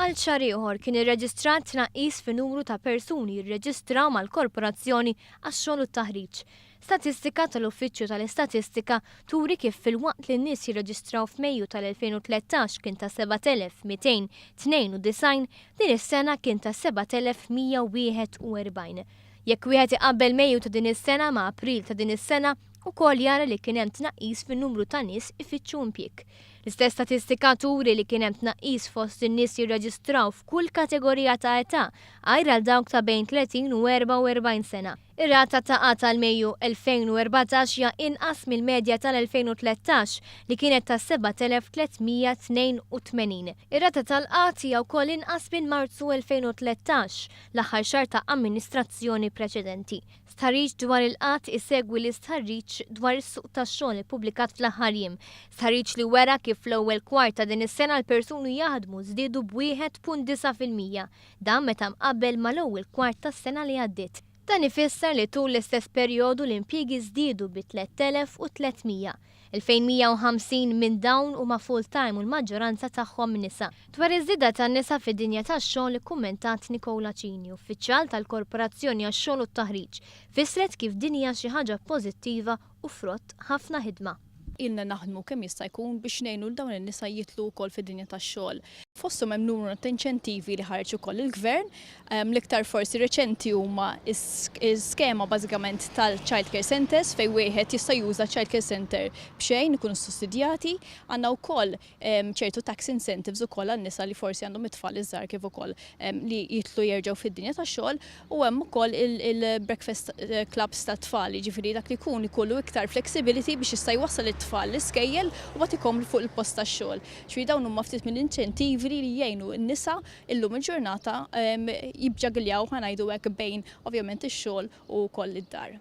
Għal xahar ieħor kien irreġistrat tnaqqis fin-numru ta' persuni jirreġistraw mal-Korporazzjoni għax-Xogħol u t-Taħriġ. Statistika tal-Uffiċċju tal-Istatistika turi kif filwaqt li n-nies jirreġistraw f'Mejju tal-2013 kien ta' 7,292, din is-sena kien ta' 7,141. Jekk wieħed iqabbel Mejju ta' din is-sena ma' April ta' din is-sena, ukoll jara li kien hemm tnaqqis fin-numru ta' nies ifittxu impjieg. L-istess statistika turi li kien hemm tnaqqis fost in-nies jirreġistraw f'kull kategorija ta' età, għajr għal dawk ta' bejn 30 u 44 sena. Ir-rata ta' qgħad għal Mejju 2014 hija inqas mill-medja tal-2013 li kienet ta' 7,382. Ir-rata tal-qgħad hija wkoll inqas minn Marzu 2013, l-aħħar xahar ta' amministrazzjoni preċedenti. Stħarriġ dwar il-qgħad isegwi l-istħarriġ dwar is-suq tax-xogħol ippubblikat fl-aħħar jiem. Stħarriġ li wera kif fl-ewwel kwart ta' din is-sena l-persuni jaħdmu żdiedu b'1.9%. Dan meta mqabbel mal-ewwel kwart tas-sena li għaddiet. Dan ifisser li tul l-istess perjodu l-impjiegi żdiedu bi 3,300. 2,150 minn dawn huma full-time u l-maġġoranza tagħhom nisa. Dwar iż-żieda tan-nisa fid-dinja tax-xogħol ikkummentat Nicola Cini, uffiċjal tal-Korporazzjoni għax-Xogħol u t-Taħriġ. Fissret kif din hija xi ħaġa pożittiva u frott ħafna ħidma. Ilna naħdmu kemm jista' jkun biex ngħinu 'l dawn in-nisa jidħlu wkoll fid-dinja tax-xogħol. Fosthom hemm numru ta' inċentivi li ħareġ ukoll il-Gvern. L-iktar forsi reċenti huma s-skema bażikament tal-Child Care Centres fejn wieħed jista' juża Child Care Centre b'xejn, ikunu sussidjati. Għandna wkoll ċertu tax incentives ukoll għan-nisa li forsi għandhom it-tfal iż-żgħar kif ukoll li jidħlu jerġgħu fid-dinja tax-xogħol u hemm ukoll il-breakfast clubs tat-tfal, jiġifieri dak li jkun ikollu iktar flexibility biex jista' jwassal it-tfal l-iskejjel u mbagħad ikompli fuq il-post tax-xogħol. Ġifieri dawn huma ftit mill-inċentivi li jgħinu n-nisa illum il-ġurnata jiġġagiljaw, ħa ngħidu hekk, bejn ovvjament ix-xogħol u wkoll id-dar.